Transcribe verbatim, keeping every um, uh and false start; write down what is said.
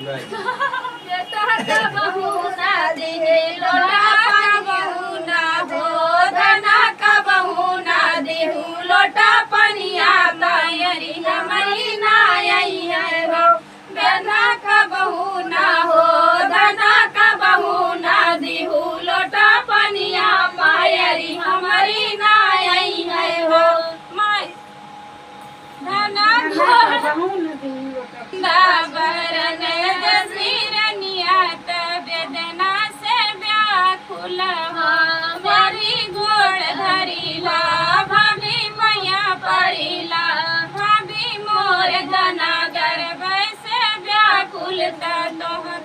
बेटा कबहू ना दिहे लोटा पानी, कबहू ना हो, धना कबहू ना दिहू लोटा पनिया, मयरी हमरी ना आई है हो। बेटा कबहू ना हो, धना कबहू ना दिहू लोटा पनिया, मयरी हमरी ना आई है हो। माय धना घोड़ा बरन जसीरनिया, त वेदना से व्याकुल हो। भाभी गोड़ धरिला, भाभी मैया पड़िला, भाभी मोर धना गर्भ से व्याकुल, त तोहर